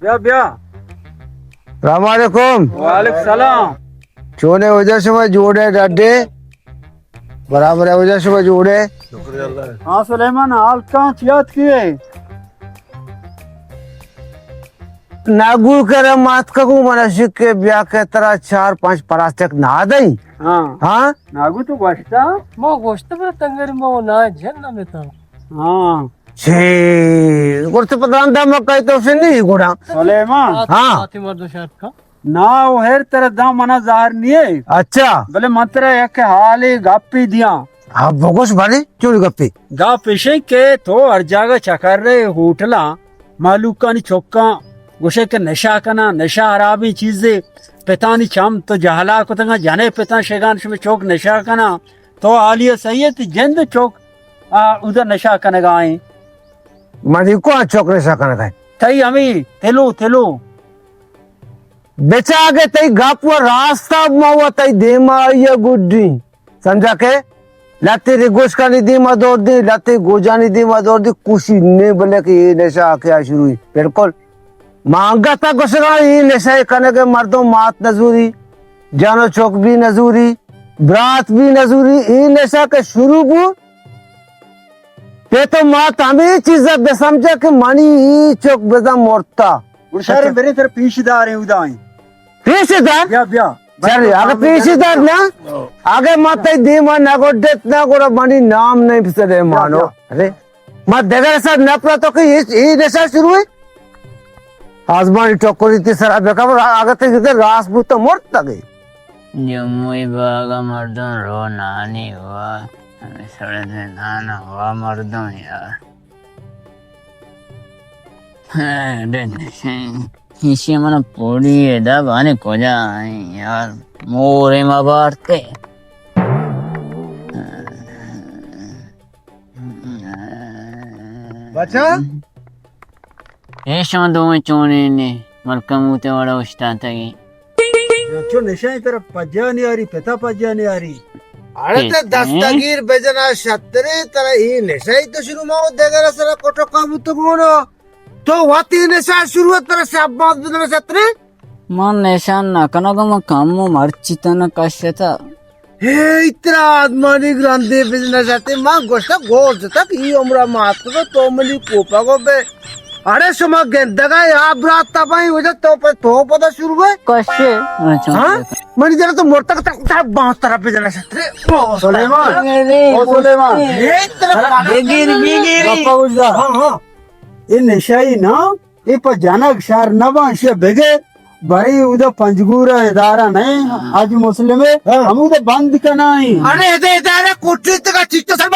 بیا، بیا۔ السلام علیکم۔ وعلیکم السلام۔ چونے وجہ شما جوڑے ڈڈے؟ برابر ہے وجہ شما جوڑے؟ ہاں سلیمان، حال کاں چیات کیے؟ ناگو کرا مات کا کو منا شک کے بیا کے ترا چار پانچ پلاسٹک نہ دئی۔ ہاں۔ ہاں؟ ناگو تو گوشتا؟ ما گوشتا پر تنگری ما نہ جن نہ میتا۔ ہاں۔ چی؟ گڑا تو پتہ نہ دمک کئی تو سنی گڑا۔ سلیمان۔ ہاں۔ آتی مردو شرط کا۔ نا، او ہر ترا داں منا زہر نیے۔ اچھا۔ بلے من ترا یک حالے گپے دیاں۔ ہاں، بگوش بلے، چون گپے؟ گپ اشیں کہ تو ہر جاگہ چکر رہے ہوٹلاں، مہلوکانی چکاں گوشے کہ نشہ کناں، نشہ حرابیں چیزے، پتانی چم تو جہلا کتگاں، جنے پتاں شگان شمے چک نشہ کناں، تو حالی صحیح ہے، تی جند چک، آ، ادا نشہ کنگا ایں۔ منی کو چک نشہ کنگا ایں؟ تئی ہمیں تلو، تلو۔ بچا اگہ تئی گپ و راستا ما و تئی دیما آئی ء گڈی۔ سمجھا کہ لہتے رگوشکانی دیما دور دی، لہتے گوجانی دیما دور دی، کشی نے بلے کہ اے نشہ آ کیا شروع ہی۔ بالکل۔ ما انگت ء گوشگا اے نشہ کنگ ء مردم مات نزوری، جن و چک بھی نزوری، برات بھی نزوری، اے نشہ کہ شروع بو، پت و مات ہمے چیز ء بہ سمجھا کہ منی اے چک بزاں مرتا۔ گڑا شر برے تر پیش داریں ادا ایں۔ پیش دار؟ بیا، بیا۔ شر، اگہ پیش دار نا، اگہ ما تئی دیما نہ گڈت نا، گڑا منی نام نہیں سلیمانو۔ بیا۔ ارے، ما دگر سر نپرا تو کہ اے، اے نشہ شروع ہے۔ آزمانی ٹکری تی سر بکم، اگہ تئی راست بوت تو مرتگے۔ جمعی باغ مردم رو نانی ہوا، ہمیں سڑے دے نانا ہوا مردم یار۔ ہاں، بے نشین۔ ایشی من پوڑی ہے، دا بانے کجا آئیں یار، مورے ما بارتے۔ بچا؟ اے شما دوئیں چونیں نے، ملکموتے وڑا اشتاتگی۔ چو نشائیں ترا پجا نیاری، پتا پجا نیاری۔ اڑے تے دستگیر بجنا شترے، ترا اے نشائی تو شروع ما دگرا سرا کٹکا بوتگونو۔ تو وتی نشا شروع ترا شاباس بجنا شترے۔ من نشان نہ کنگ، من کمو مرچی تن کشتا۔ ہے اترا آدمانی گرندے بزنس اتے، من گوشتا گور جتا کہ ای عمرہ مات کو تو منی کوپا کو بے۔ اڑے شما گندگا یا برات تبائی وجہ تو پہ تو پتا شروع ہے۔ کشے۔ ہاں؟ منی جگہ تو مرتک تک تک بہت طرف بزنس اتے۔ سلیمان۔ او سلیمان۔ ہے اترا بگیر، بگیر۔ باپا گوشتا۔ ہاں، ہاں۔ اے نشائی نا، اے پہ جنگ شر نہ باں، ایشی بگے، برے اودا پنجگور ادارہ نہیں، حاج مسلم ہے، ہاں۔ ہم اودا بند کنائیں۔ ارے ادے ادارہ کوٹی تک چیچو سر۔